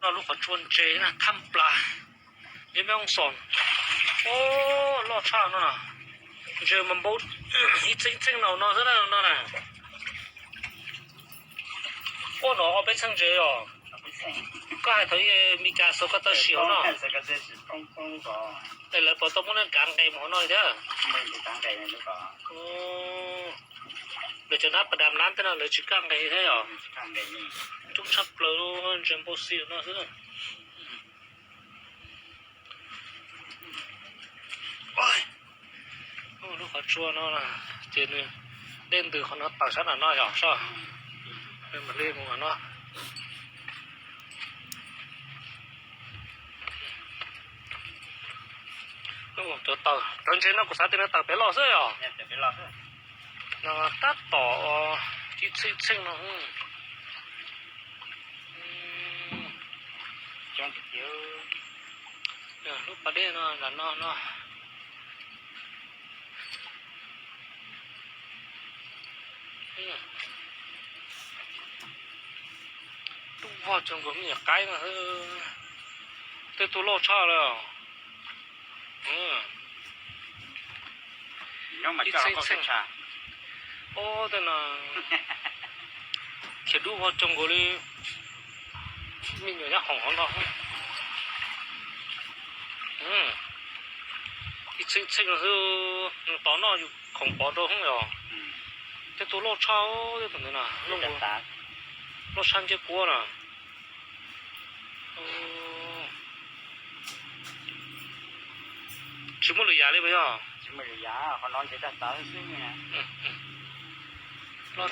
Lub qhov tsua ntses na, thaj plaws, yog me oo xoom. Ub, loj tshaj no na. Ntses mas npau ib txheej txheej no no xwb na no na. Ub, no ob peb txheej ntses os. Koj hais thaum Meskas xav koj tau sim hauv no. Es lawv puas tau muab nej kav nqes mus hauv no li thiab? Lawv cov nab pas dam lab tej no lawv tsis kaj nqes thiab yom? Coob tshaj plaws, ntses npau xim no xwb. Lub qhov tsua no ces nws dej ntws qhov no tawm sab nram no yom, soj. Mam li mus no. Cov ntses no kuv xav tias nws tawm pem los xwb yom. No tab tom ib txheej txheej no. Lub pas dej no nram no no. Tub vog tso nkaus me nyuam qaib no. Tej tug loj tshaj lawm. Ib txheej txheej. Ob tej no khiav dub vog tso nkaus li me nyuam nyab hoom hov no. Ib txheej txheej no xwb, nws tod noj yus khoom pov rau hoob yom. Tej tug loj tshaj, tej tug ntawd na, loj tshaj ncej kuab na. Tsis muaj lwm yam li puas yog?